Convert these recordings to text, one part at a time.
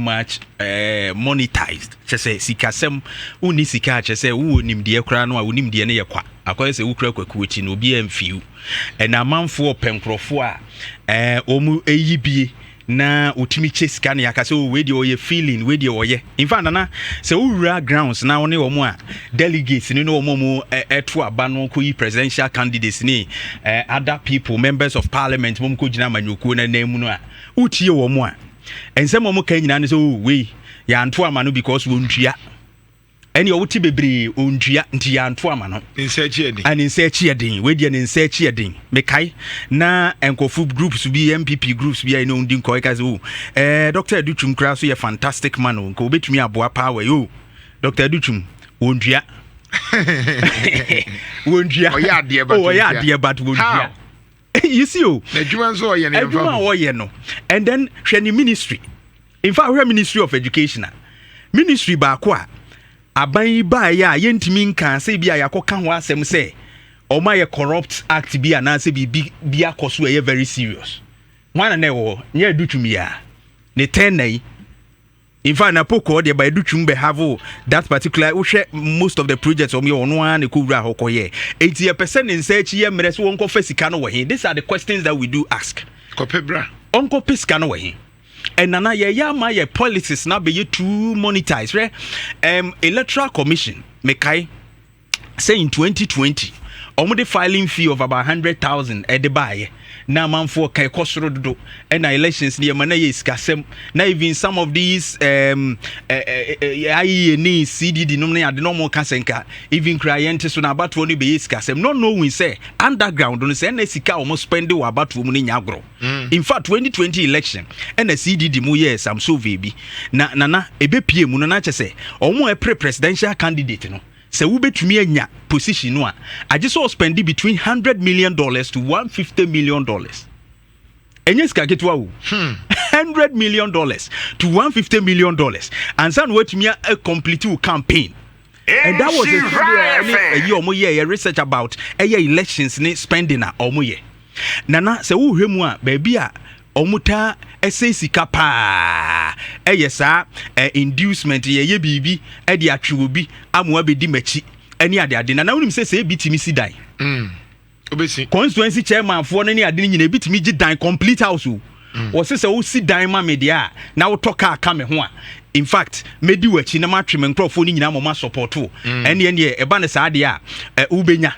much monetized. Kyɛ sɛ sikasɛm, wonni sika a, kyɛ sɛ wowɔ nimdeɛ koraa no a, wo nimdeɛ no yɛ kwa. Akɔyɛ sɛ wokura kwakuo akyi no, obiara mfiw. Ɛna amanfoɔ pɛ nkurɔfoɔ a wɔn ɛyi bie na wɔtumi kyɛ sika no, yɛaka sɛ, "Oh, wei deɛ ɔyɛ feeling, wei deɛ ɔyɛ." In fact, Nana, sɛ wowura grounds na wo ne wɔn a delegates ne wɔn a wɔn ɛto aba no kɔyi presidential candidates ne other people, members of parliament, wɔn kɔgyina amanyɔkuo no anan mu no a, wotie wɔn a, nsɛm a wɔn ka nyinaa ne sɛ, "Oh, wei yɛanto ama no because wɔntua." Ɛne ɔwote bebree, ɔntua nti yɛanto ama no. Ne nsa akyi ɛden. A ne nsa akyi yɛ den. Wei deɛ, ne nsa akyi yɛ den. Mekae na nkɔfo groups bi, NPP groups bi a ɛne ɔndi nkɔ ɛka sɛ, "O, Dr Adutwum koraa so yɛ fantastic man o, nka wobɛtumi aboa paa wɔ o." Dr Adutwum wɔntua, wɔntua. Ɔyɛ adeɛ but Oh, ɔyɛ wɔntua. adeɛ but wɔntua. How? You see o. Na adwuma nso ɔyɛ no, yɛmfa Adwuma a ho. wɔyɛ no, and then hwɛ ne ministry. In fact, hwɛ Ministry of Education a, ministry baako a aban yi baeɛ a yɛntumi nka sɛ bi a yɛakɔka ho asɛm sɛ ɔma yɛ corrupt act bi anaasɛ biribi bi akɔ so a ɛyɛ very serious. Hwan na na ɛwɔ hɔ? Nyɛ Adutwum yi a ne tɛn na yi. In fact, na pokɔ deɛ ba Adutwum bɛ have that particular, wohwɛ most of the projects ɔmo yɛ, ɔno ara na ɛkɔwura hɔ kɔyɛ. Enti yɛpɛ sɛ ne nsa akyi yɛ mmerɛ sɛ wɔnkɔfa sika no wɔ he? These are the questions that we do ask. Kɔpɛ bra. Ɔnkɔpɛ sika no wɔ he? Ɛnana yɛyɛ ama yɛ politics na bɛyɛ too monetize. Hwɛ, Electoral Commission, mekae sɛ in 2020 ɔmo de filing fee of about 100,000 ɛde baayɛ na amanfoɔ ka ɛkɔ soro dodo. Ɛna elections no yɛma na yɛ sikasɛm, na even some of these IEA ne CDD nom ne ade na ɔmo ka sɛ nka even kura yɛnte so na abatoɔ no bɛyɛ sikasɛm, not knowing sɛ underground no sɛ ɛna sika a ɔmo spend wɔ abatoɔ mu no nya agorɔ. In fact, 2020 election, ɛna CDD mu yɛ some survey bi na nana ɛbɛpie mu no, na kyɛ sɛ ɔmo a ɛpere presidential candidate no, sɛ wobɛtumi anya position no a, agye sɛ ɔspend between $100 million to $150 million. Ɛnyɛ sika ketewa o. $100 million to $150 million ansa na woatumi a complete wo campaign. And that was a study ɛne ɛyi ɔmo yɛ yɛ research about ɛyɛ elections ne spending a ɔmo yɛ. Nana, sɛ wohwɛ mu a, baabi a ɔmo taa ɛsɛ sika paa ɛyɛ saa inducement, yɛyɛ biribi ɛde atwe obi ama wabɛdi m'akyi ɛne adeade. Nana, wonim sɛ ebi tumi si dan? Wobɛsi. Constituency chairman foɔ no ne ade no nyina, ebi tumi gye dan, complete house o. Wɔse sɛ wosi dan ma me deɛ a, na wotɔ kaa ka me ho a, in fact, mɛdi w'akyi na matwe me nkurɔfoɔ no nyinaa ma ɔma support wo. Ɛneɛ neɛ ɛba no saa deɛ a, wobɛnya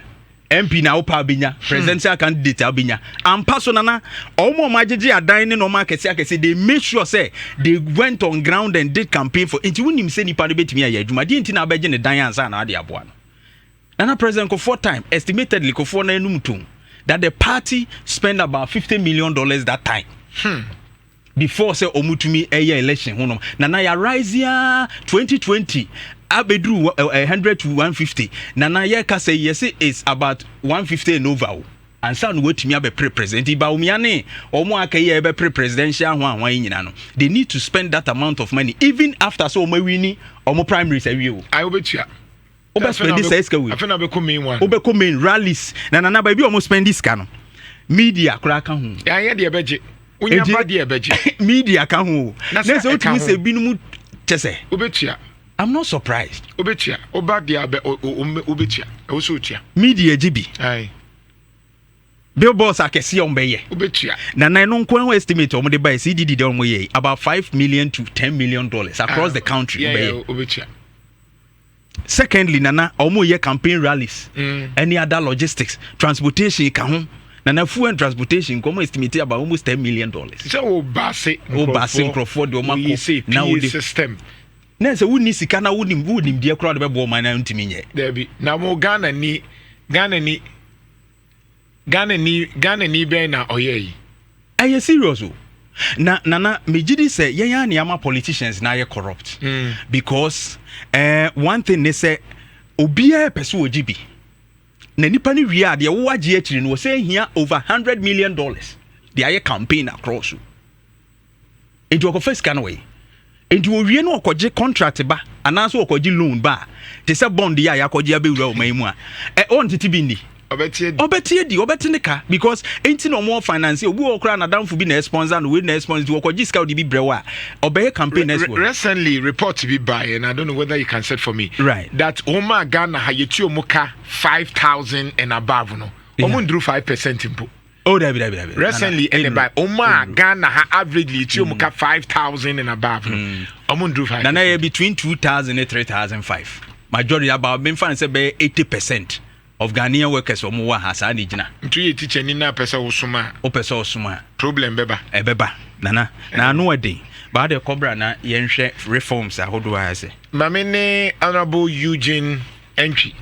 MP na wopɛ a wobɛnya presidential candidate a wobɛnya ampa so. Nana, ɔmo a ɔmo agyegye adan ne nɔɔma akɛse akɛse, they make sure sɛ they went on ground and did campaign for. Nti wonim sɛ nipa no bɛtumi ayɛ adwuma deɛ, nti na wabɛgye ne dan ansa na ade aboa no. Nana, President Kufuor time, estimatedly, Kufuor na enum tom that the party spend about $50 million that time before sɛ ɔmo tumi ɛyɛ election ho nom. Nana, yɛ rise ya 2020 abɛduru 100 to 150. Nana, yɛ kasa yi, yɛsɛ is about 150 and over o ansa na watumi abɛpere president. Bawumia ne ɔmo aka yi a ɛbɛpere presidential ho ahoa yi nyinaa no, they need to spend that amount of money even after sɛ ɔmo awin ɔmo primaries awie o. Ayi, wobɛtua. Wobɛ spend saa sika wei. Afei na wobɛkɔ main one. Wobɛkɔ main rallies. Na nana, baabi a ɔmo spend sika no, media koraa ka ho. Yɛanyɛ deɛ ɛbɛgye, wonya ba deɛ ɛbɛgye. Media ka ho o. Na Na sɛ sɛ ɛka wotumi ho. sɛ binom kyɛ sɛ Wobɛtua. I'm not surprised. Wobɛtua, woba deɛ abɛ wobɛtua, ɛwo sɛ wotua. Media gye bi. Ayi. Billboards akɛseɛ a ɔmo bɛyɛ. Wobɛtua. Na ɛno nko ho estimate a ɔmo de ba yɛ CDD deɛ, ɔmo yɛ about $5 million to $10 million across the country. Wobɛyɛ. Wobɛtua. Secondly, nana, ɔmo yɛ campaign rallies, any other logistics, transportation ka ho. Nana, fuel and transportation nkɔmɔ estimate about almost $10 million. Sɛ wo baase. Wo baase nkurɔfoɔ de ɔmo akɔ, woyi sɛ na PA wode- system. Na sɛ wonni sika na wonim wonim deɛ koraa de bɛboɔ ɔman na ntumi nyɛ. Dabi, na mo Ghana ni, Ghana ni, Ghana ni, Ghana ni bɛn na ɔyɛ yi? Ɛyɛ serious o. Na nana, megye di sɛ yɛn a nneɛma politicians na ayɛ corrupt because one thing ne sɛ obiara pɛ sɛ wɔgye bi na nipa no wie a, deɛ wowɔ agye akyiri no, wɔsɛ hia over $100 million de ayɛ campaign across o. Nti ɔkɔfa sika no wɔ yi, nti owie no, ɔkɔgye contract ba anaasɛ ɔkɔgye loan ba a, te sɛ bond yi a yɛakɔgye abɛwura ɔman yi mu a, ɔntete bi nni. Ɔbɛte adi. Ɔbɛte adi, ɔbɛte ne ka, because enti na ɔmo finance. Obi wɔ koraa nadamfo bi na ɛsponsor no, wei na ɛsponsor, nti wɔkɔgye sika ɔde bi brɛ wo a, ɔbɛyɛ campaign next week. Recently report bi ba, and I don't know whether you can set for me that wɔn a Ghana ha yɛtu wɔn ka 5,000 and above no, wɔn nduru 5% mpo. Oh, dabi, dabi, dabi. Recently ɛna ba wɔn a Ghana ha averagely yɛtu wɔn ka 5,000 and above no, wɔn nduru 5. Nana, yɛ between 2,000 and 3,005 majority, about memfa no sɛ bɛyɛ 80% of Ghanaian workers ɔmo wɔ ha saa ne gyina. Nti yɛ teacher ni na pɛ sɛ wosom a, wopɛ sɛ ɔsom a, problem bɛba. Ɛbɛba, Nana, na ano ɛden baade kɔbra na yɛnhwɛ reforms ahodoɔ a ɛsɛ. Maame ne Honourable Eugene Entry.